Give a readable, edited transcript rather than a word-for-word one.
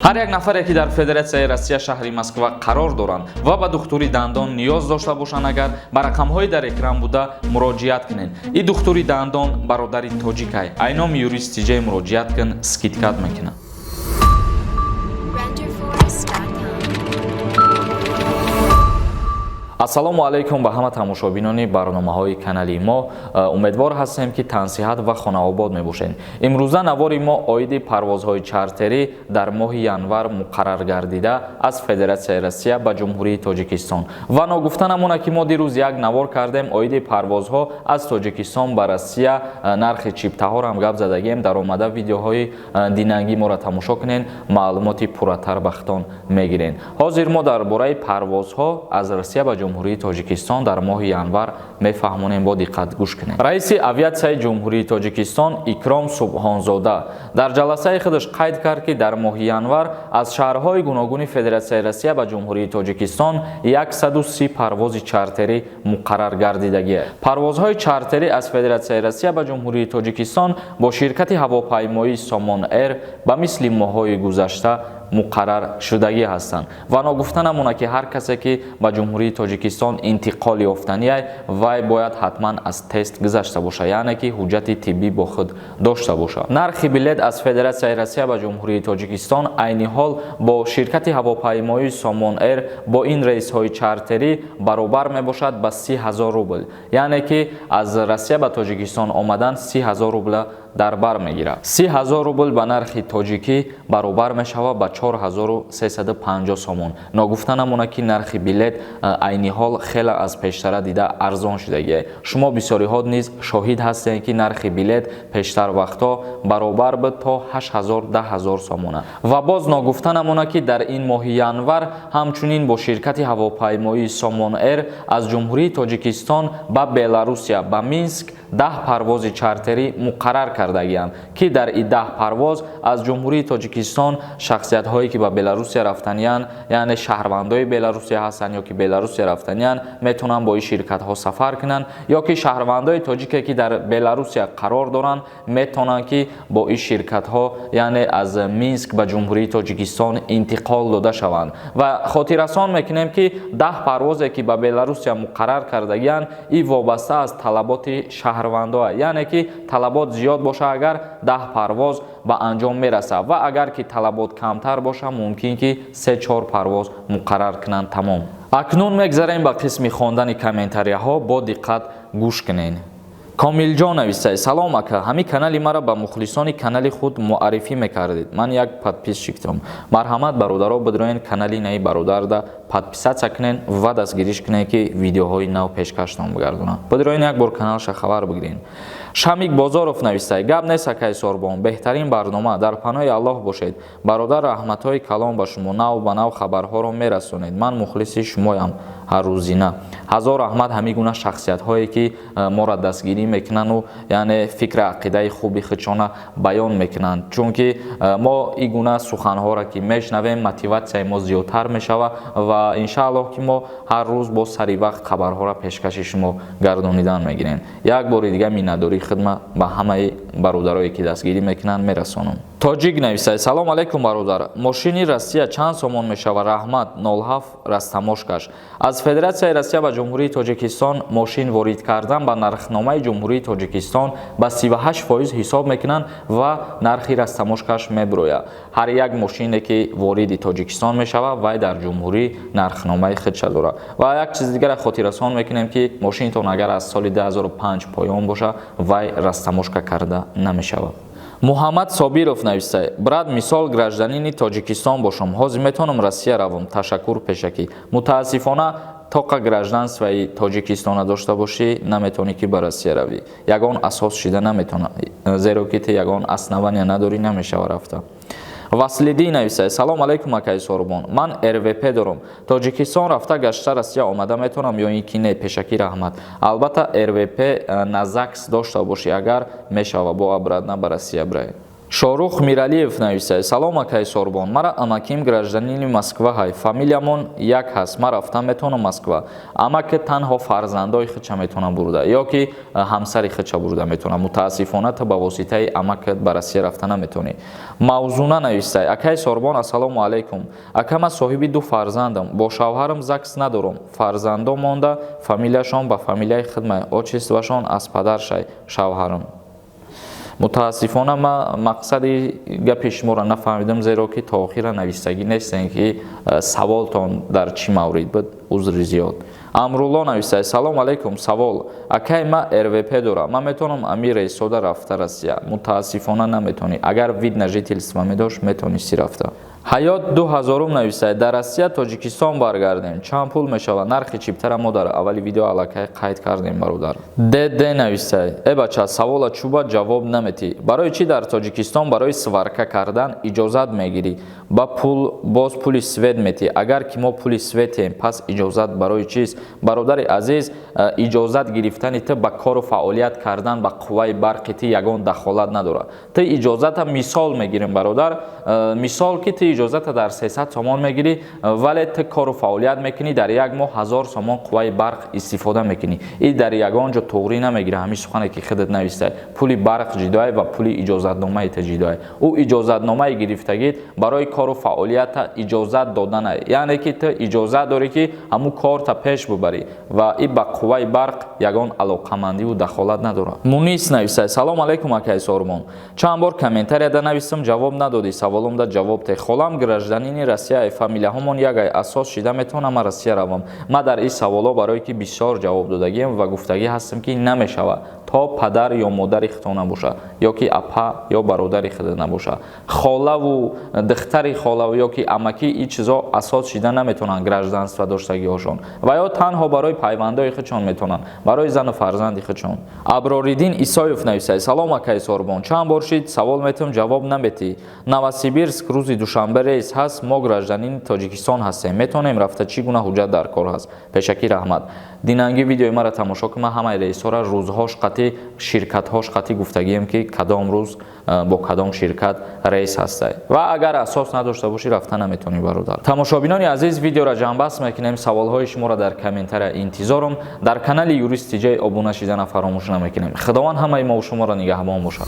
Ҳар як нафаре, ки дар Федератсияи Россия, шаҳри Москва қарор доранд ва ба духтури дандон ниёз дошта бошанд, агар ба рақамҳои дар экран буда муроҷиат кунед. И духтури дандон бародари тоҷикай. Ай номи Юрист Тиҷай муроҷиат кун, скидка т мекунад. Renderforest.com. Ассалому алайкум ба ҳама тамошобинони барномаҳои канали мо. Умедвор ҳастем, ки тансиҳат ва хонаобод мебошед. Имрӯза навори мо оиди парвозҳои чартерӣ дар моҳи январ муқаррар гардида аз Федератсияи Россия ба Ҷумҳурии Тоҷикистон. Ва ногуфта намонад, ки мо дирӯз як навор кардем оиди парвозҳо аз Тоҷикистон ба Россия, нархи чиптаҳоро ҳам гап задагием. Дар омада видеоҳои динангӣ моро тамошо кунед, маълумоти пурратар ба худтон мегиред. Ҳозир мо дар бораи парвозҳо аз Россия ба Ҷумҳурии Тоҷикистон дар моҳи январ мефаҳмонем, бо диққат гӯш кунед. Раиси авиатсияи Ҷумҳурии Тоҷикистон Икром Субҳонзода дар ҷаласаи худаш қайд кард, ки дар моҳи январ аз шаҳрҳои гуногуни Федератсияи Россия ба Ҷумҳурии Тоҷикистон 130 парвози чартерӣ муқаррар гардидагиа. Парвозҳои чартерӣ аз Федератсияи Россия ба Ҷумҳурии Тоҷикистон бо ширкати ҳавопаймоии Сомон Эйр ба мисли моҳҳои гузашта муқаррар шудагӣ ҳастанд. Ва ногуфта намонад, ки ҳар касе, ки ба Ҷумҳурии Тоҷикистон интиқол ёфтаниай, вай бояд ҳатман аз тест гузашта бошад, яъне ки ҳуҷҷати тиббӣ бо худ дошта бошад. Нархи билет аз Федератсияи Россия ба Ҷумҳурии Тоҷикистон айни ҳол бо ширкати ҳавопаймоии Сомон Эйр бо ин рейсҳои чартерӣ баробар мебошад ба 30 000 рубл, яъне ки аз Россия ба Тоҷикистон омадан 30 000 рубла дар бар мегирад. 30 000 рубл ба нархи тоҷикӣ баробар мешавад ба 4350 сомон. Ногуфта намонад, ки нархи билет айни ҳол хеле аз пештара дида арзон шудагиа. Шумо бисёриҳо низ шоҳид ҳастед, ки нархи билет пештар вақтҳо баробар буд то 8000, 10 000 сомона. Ва боз ногуфта намонад, ки дар ин моҳи январ ҳамчунин бо ширкати ҳавопаймоии Сомон Эйр аз Ҷумҳурии Тоҷикистон ба Беларусия, ба Минск 10 парвози чартерӣ муқаррар кардагианд, ки дар и 10 парвоз аз Ҷумҳурии Тоҷикистон шахсиятҳое, ки ба Беларусия рафтаниянд, яъне шаҳрвандои Беларусия ҳастанд ё ки Беларусия рафтаниянд, метавонанд бо ин ширкатҳо сафар кунанд, ё ки шаҳрвандои тоҷике, ки дар Беларусия қарор доранд, метавонанд, ки бо ин ширкатҳо, яъне аз Минск ба Ҷумҳурии Тоҷикистон интиқол дода шаванд. Ва хотиррасон мекунем, ки 10 парвозе, ки ба Беларусия муқаррар кардагианд, ин вобаста аз талаботи шаҳрвандоа, яъне ки талабот зиёд боша агар, 10 парвоз ба анҷом мерасад ва агар ки талабот камтар боша, мумкин ки се чор парвоз муқаррар кунанд, тамом. Акнун мегзарем ба қисми хондани комментарияҳо, бо диққат гӯш кунед. Комилҷон нависад: «Салом, ака, ҳамин канали маро ба мухлисони канали худ муаррифӣ мекардед, ман як подписчик там. Марҳамат, бародаро, бидроен канали наи бародарда подписаться кунен ва дастгириш кунен, ки видеоҳои нав пешкаштон бигардонам. Бидроен, як бор каналша хабар бигирен. Шамик Бозоров нависад: «Гап нест, акаи Сорбон, беҳтарин барнома, дар паноҳи Аллоҳ бошед, бародар, раҳматҳои калон ба шумо, нав ба нав хабарҳоро мерасонед, ман мухлиси шумоям ҳаррӯзина». Ҳазор раҳмат ҳамин гуна шахсиятҳое, ки моро дастгирӣ мекунану яъне фикри ақидаи хуби худшона баён мекунанд, чунки мо ин гуна суханҳоро ки мешунавем, мотиватсияи мо зиёдтар мешавад ва иншааллоҳ, ки мо ҳар рӯз бо сари вақт хабарҳоро пешкаши шумо гардонидан мегирем. Як бори дига миннатдории хидма ба ҳамаи бародарое, ки дастгирӣ мекунанд, мерасонам. Тоҷик нависад: «Салом алайкум, бародар, мошини Россия чанд сомон мешавад, раҳмат, 07 растаможка ш». Аз Федератсияи Россия ба Ҷумҳурии Тоҷикистон мошин ворид кардан ба нархномаи Ҷумҳурии Тоҷикистон ба 38% ҳисоб мекунанд ва нархи растаможка ш мебирояд. Ҳар як мошине, ки вориди Тоҷикистон мешавад, вай дар ҷумҳурӣ нархномаи худша дорад. Ва як чизи дигара хотиррасон мекунем, ки мошинтон агар аз соли 2005 поён бошад, вай растаможка карда намешавад. Муҳаммад Собиров нависад: «Брат, мисол, гражданини Тоҷикистон бошам, ҳозир метавонам Россия равам? Ташаккур пешакӣ». Мутаассифона, тоқа гражданствои Тоҷикистона дошта бошӣ, наметавонӣ, ки ба Россия равӣ. Ягон асос шида наметавона, зеро ки ту ягон основания надорӣ, намешава рафта. Васлиддин нависад: «Салом алайкум, акаи Сорбон, ман РВП дорам, Тоҷикистон рафта, гашта, Россия омада метавонам ё ин ки не? Пешакӣ раҳмат». Албатта, РВП на ЗАГС дошта бошӣ агар, мешава, бо обратно ба Россия бирай. Шорух Миралиев нависад: «Салом, акай Сорбон, мара амаким гражданини Москва ҳай, фамилиямон як ҳаст, ман рафтан метавонам Москва?» Амаки танҳо фарзандои худша метавонам бурда ё ки ҳамсари худша бурда метавонам. Мутаассифона, ту ба воситаи амакат ба Россия рафта наметавонӣ. Мавзуна нависад: «Акай Сорбон, ассалому алайкум. Ака, ман соҳиби ду фарзандам, бо шавҳарам ЗАГС надорам, фарзандо монда, фамилияшон ба фамилияи худмай, отчествошон аз падаршай шавҳарам». Мутаассифона, ман мақсади гапи шуморо нафаҳмидам, зеро ки то охира навистагӣ нестем, ки саволтон дар чӣ маврид буд. Узри зиёд. Амрулло нависад: «Салом алайкум, савол, акай, ман РВП дорам, ман метавонам ами рейсода рафта Россия?» Мутаассифона, наметавонӣ. Агар вид на жительство медошт, метавонисти рафта. Ҳаёт 2000 нависад: «Дар Россия Тоҷикистон баргардем, чанд пул мешавад?» Нархи чиптара мо дар аввали видео аллакай қайд кардем, бародар. Дд нависад: «Э бача, савола чӯба ҷавоб наметӣ. Барои чӣ дар Тоҷикистон барои сварка кардан иҷозат мегирӣ, ба пул боз пули свет метӣ? Агар ки мо пули светем, пас иҷозат барои чист?» Бародари азиз, иҷозат гирифтани ту ба кору фаъолият кардан ба қувваи барқи ту ягон дахолат надорад. Ту иҷозата, мисол мегирем, бародар, мисол ки ту иҷозата дар 300 сомон мегирӣ, вале ту кору фаъолият мекунӣ, дар як моҳ 1000 сомон қувваи барқ истифода мекунӣ. И дар ягон ҷо туғрӣ намегирӣ. Ҳамин сухане ки худат навистай, пули барқ ҷудоай ва пули иҷозатномаи ту ҷудоай. Ӯ иҷозатномаи гирифтагит барои кору фаъолията иҷозат доданай, яъне ки ту иҷозат дорӣ, ки ҳамун корта пеш бубарӣ, ва и ба қувваи барқ ягон алоқамандиву дахолат надорад. Мунис нависай: «Салом алайкум, акай Сормон, чанд бор комментарияда навистам, ҷавоб надодӣ. Саволумда ҷавоб те. Холам гражданини Россия, фамилияҳомон ягай, асос шида метавонам ман Россия равам?» Ман дар ин саволҳо барое ки бисёр ҷавоб додагиам ва гуфтагӣ ҳастам, ки намешавад, то падар ё модари худтон набошад, ё ки апа ё бародари худат набошад, холаву духтари холаву ё ки амакӣ. Ин чизо асос шида наметавонанд, гражданство доштагиҳошон, ва ё танҳо барои пайвандои худшон метавонанд, барои зану фарзанди худшон. Аброриддин Исоев нависад: «Салом, акай Сорбон, чанд бор шид савол метавам, ҷавоб наметӣ. Новосибирск рӯзи душанбе рейс ҳаст? Мо гражданини Тоҷикистон ҳастем, метавонем рафта? Чӣ гуна ҳуҷҷат дар кор ҳаст? Пешакӣ раҳмат». Динанги видеои маро тамошо кун. Ман ҳамаи рейсҳоро рӯзҳош қатӣ, ширкатҳош қатӣ гуфтагием, ки кадом рӯз бо кадом ширкат рейс ҳастай. Ва агар асос надошта бошӣ, рафта наметавонӣ, бародар. Тамошобинони азиз, видеоро ҷамъбаст мекунем. Саволҳои шуморо дар комментария интизорум. Дар канали Юрист Тиҷай обуна шидана фаромӯш намекунем. Худованд ҳамаи мову шуморо нигаҳбон бошад.